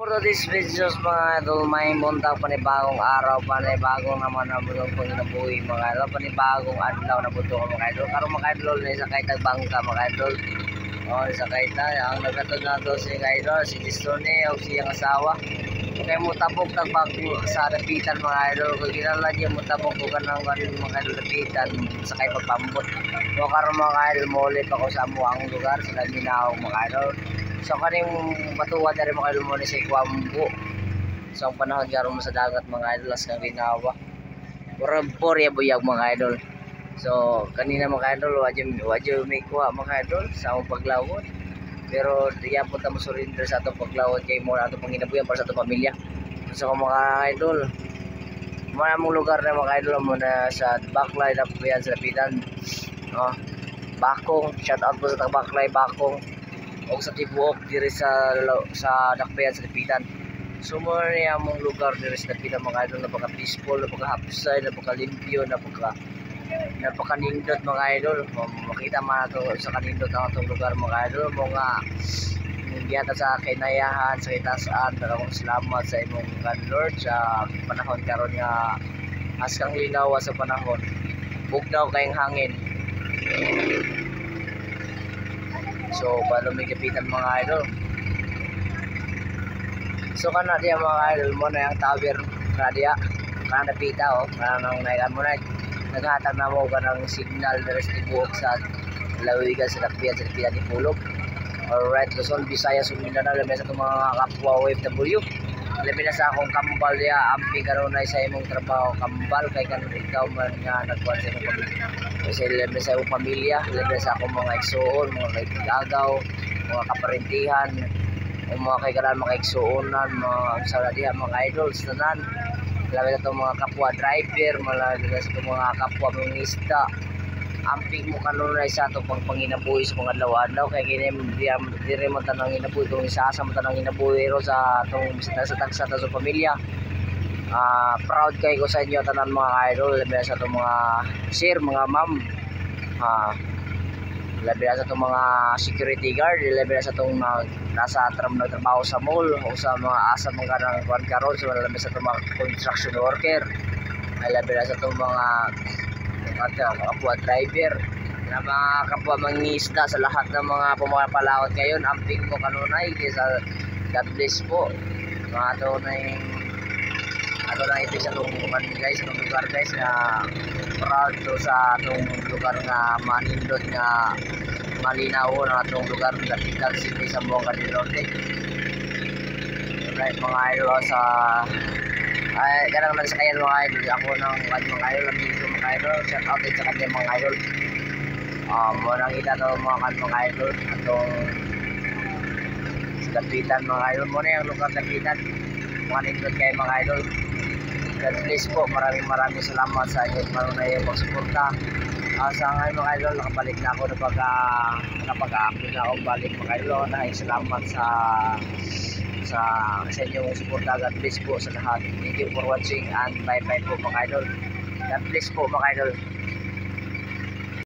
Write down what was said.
For this videos, mga idol, may buntag, panibagong araw, panibagong naman na butong panginabuhi, mga idol, panibagong adlaw na buto, mga idol. Karon, mga idol, na isa kay tagbangka, mga idol. Oh, isa kay ta ang nagatod nato si idol, si Distone o siyang asawa. Kay mo tabok tagbag sa dapitan, mga idol, kung kinahanglan niya mo tabok ko kanang mga idol dapitan sa kay pagpambot. So karon, mga idol, mo ulit ako sa amo ang lugar sa Laminaw, mga idol. So kaning batuwa diri, mga idol, mo ni sa Ikwambo. So ang panahon karon mo sa dagat, mga idol, as kang ginawa. Murag porya buyag, mga idol. So kanina, mga idol, wadyo may kuha, mga idol, sa among paglawod. Pero diyan po ta mo surrender sa atong paglawod kay mo na atong panginabuyan para sa atong pamilya. So mga idol, mo na among lugar na, mga idol, mo na sa Baklay na yan sa Lapitan. Oh, Bakong, shout out po sa taga Baklay, Bakong o sa Tibuok diri sa Dakbayan sa Dapitan. So mo na niya among lugar diri sa Dapitan, mga idol, napaka peaceful, napaka hapsay, napaka limpyo, napaka nindot, mga idol. Makita man nato sa kanindot ang atong lugar, mga idol, mga gihatag sa kinayahan sa kitasan. Pero salamat sa imong God Lord sa panahon karon nga askang linawa sa panahon. Bugnaw kayong hangin. So, paano may kapitan, mga idol? So, kana diya, mga idol, mo na yung tower kana diya. Kana napita oh, kana nang naikan mo na naghatag na mo kanang signal diri sa tibuok sa lalawigan sa Dakbiyan sa Dapitan ni Pulog. Alright, Luzon, Visayas ug Mindanao, labi sa itong mga kapwa OFW. Labi na sa akong kambal diya, amping kanunay sa imong trabaho, kambal, kay kan ikaw man nga nagkuhan sa imong pamilya. Kasi labi sa imong pamilya, labi sa akong mga igsuon, mga kaigagaw, mga kaparentihan, o mga kaigalan, mga igsuonan, mga sa diha, mga idols, tanan. Labi na itong mga kapwa driver, mga labi sa itong mga kapwa mangisda, amping mo kanunay sa atong pangpanginabuhi sa mga adlaw-adlaw kay kini diri mo tanang ginabuhi kung isa mo tanang ginabuhi ro sa atong sa tagsa ta sa pamilya. Proud kay ko sa inyo tanan, mga idol, labi na sa atong mga sir, mga ma'am, labi na sa atong mga security guard, labi na sa atong mga nasa tram nagtrabaho sa mall o sa mga asa mga kanang kuan karon, sa labi sa atong mga construction worker, ay labi na sa atong mga at kapwa driver na mga kapwa mangingisda, sa lahat ng mga pumapalaot ngayon, amping mo kanunay sa God bless po mga ato na yung ato na ito sa atong guys, sa atong lugar, guys, na proud to sa atong lugar nga manindot nga malinaw na atong lugar, Dapitan City, sa Zamboanga del Norte. Right, mga idol, sa ay kanang nagsakayan, mga idol, ako ng kan, mga idol, amigo, mga idol, shout out din sa kanya, mga idol. Mo nakita to mga kan, mga idol, atong sa Dapitan, mga idol, mo na yung lugar Dapitan, mga nindot kayo, mga idol. God bless po, maraming maraming salamat sa inyo marunay yung pagsuporta. Sa ngayon, mga idol, nakabalik na ako, napag-upload na ako balik, mga idol. Maraming salamat sa inyong suporta. God bless po sa lahat. Thank you for watching and bye bye po, mga idol. God bless po, mga idol.